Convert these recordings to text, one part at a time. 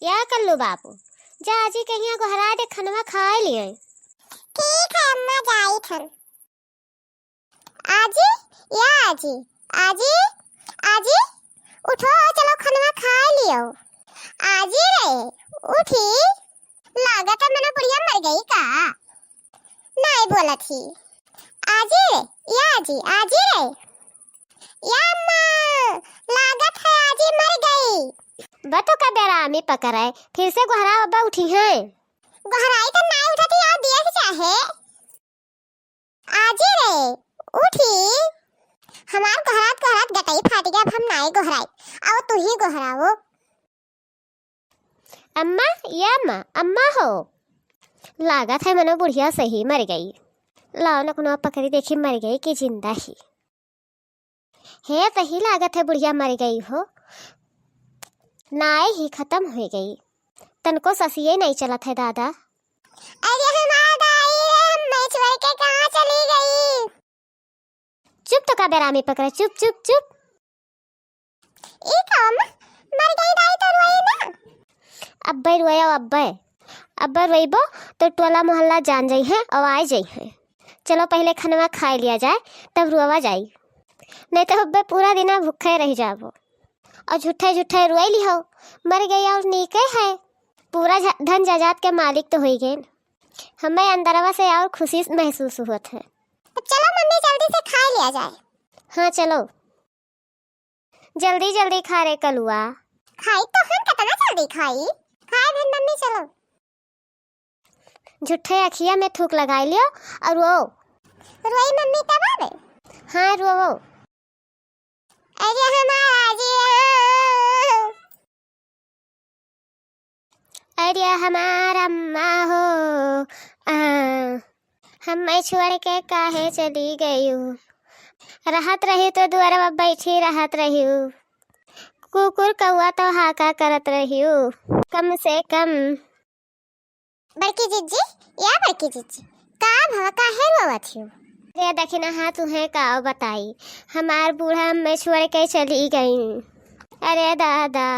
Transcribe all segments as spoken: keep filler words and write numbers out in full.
या कल्लू बाबू, जा आजी कहिया गोहराइ दे, खनवा खाइ लिहे। ठीक है अम्मा, जाइत हन। आजी, या आजी, आजी, आजी, उठो, चलो खनवा खाइ लियो। आजी रे, उठी, लागत है मनो बुढ़िया मर गई का? नाई बोलत ही। आजी रे, या आजी, आजी रे, या अम्मा, लागत है आजी मर गई। बतो का बेरामी पकड़े, फिर से गोहराव अब्बा उठी हैं। गोहराई तो नाई उठत ही, आओ देख चाहे। आजी रे, उठी। हमार गोहरात गोहरात गटई फाट गया, अब हम नाई गोहराई। आओ तू ही गोहरावो। अम्मा, या अम्मा, अम्मा हो। लागत है मनो बुढ़िया सही मर गई। लाओ नकुनवा पकड़ी देखी मर गई कि जिंदा ही। हे तही लागत है बुढ़िया मर गई हो। नाई ही खतम होइ गई। तनको ससिये नाई चलत है दादा। अरे हमार दाई रे, हम्मे छोड़ के कहाँ चली गई? चुप तो का बेरामी पकड़े, चुप, चुप, चुप। ई का अम्मा, मर गई दाई तो रोई ना। अब्बे रोयो, अब्बे। अब्बे रोइबो तो टोला मोहल्ला जान जइहैं और आइ जइहैं। चलो पहिले खनवा खाइ लिया जाए, तब रोवा जाई। नहीं तो अब्बे पूरा दिना भूखे रहि जाबो। और झूठे झूठे रोइ लिहो, मर गई और नीके है। पूरा झ-, धन जायदाद के मालिक तो होइ गए। हमें अंदरवा से और खुशी महसूस होत है। तो चलो मम्मी, जल्दी से खाइ लिया जाए। हाँ, चलो। जल्दी जल्दी खा रे कलुआ। खाई तो हम कितना जल्दी खाई। खाए बहन मम्मी, चलो। झूठे अखिया में थूक लगाइ लियो और वो। रोई मम्मी तब आवे? हाँ, रोवो। अरे हमार आजी, अरे हमार अम्मा हो, आ, हम्मे छोड़ के काहे चली गयू? रहत रही तो दुआरवा बैठी रहत रही, कुकुर कौआ तो हाका करत रही, कम से कम। बड़की जिज्जी, या बड़की जिज्जी, का भवा, काहे रोवत हियो? अरे दखिनहा, तुहे का बताई, हमार बूढ़ा हम्मे छोड़ के चली गई। अरे दादा।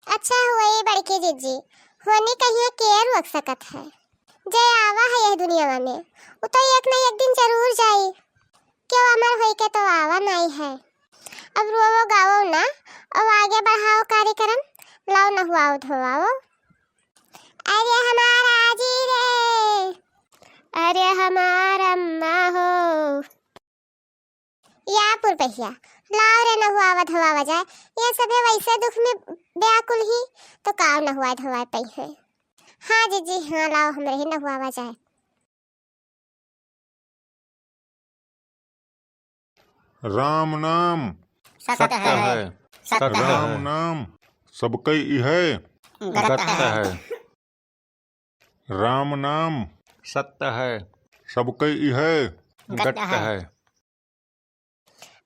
अच्छा हुई बड़की जिज्जी, होनी कहिया के रोक सकत है। जे आवा है यह दुनियावा में, उ तो एक न एक दिन जरूर जाई। क्यों अमर होई के तो आवा नाई है। अब रोवो गावो ना, अब आगे बढ़ाओ कार्यक्रम, लाओ नहुआओ धोआओ। अरे हमार आजी रे, अरे हमार अम्मा हो। या पुरबहिया, लाओ रे नहुआवा धोआवा जाए। ये सभे वैसे दुख में व्याकुल ही, तो काव नहुआए धोआए पइहैं। हाँ जिज्जी, हाँ लाओ हमरे ही नहुआवा जाए। राम नाम सत्य सत्य है। है। सत्य है। राम नाम सबके इहे गत गत है। है। राम नाम सत्य है। सबके इहे गत गत है। है।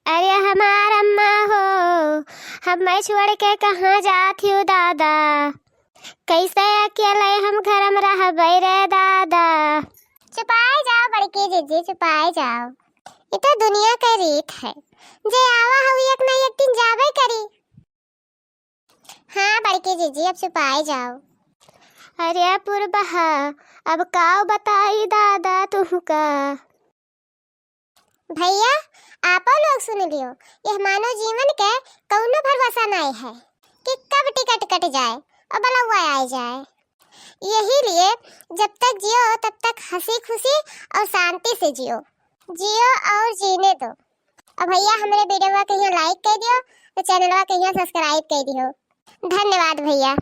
अरे हमार अम्मा हो, हम्मे छोड़ के कहाँ जात हियो दादा? कैसे अकेले हम घर में रहबै रे दादा? चुपाए जाओ बड़की जिज्जी, चुपाए जाओ। ये तो दुनिया के रीत है, जे आवा हउ एक न एक दिन जाबे करी। हाँ बड़की जिज्जी, अब चुपाए जाओ। अरे पुरबहा, अब काव बताई दादा तुहका। भैया, आपो लोग सुन लियो, यह मानव जीवन के कौनो भरोसा नाई है कि कब टिकट कट जाए और बलौआ आए जाए। यही लिए जब तक जियो तब तक हंसी खुशी और शांति से जियो, जियो और जीने दो। और भैया, हमरे video कहिया like कर दियो और channel कहिया subscribe कर दियो। धन्यवाद भैया।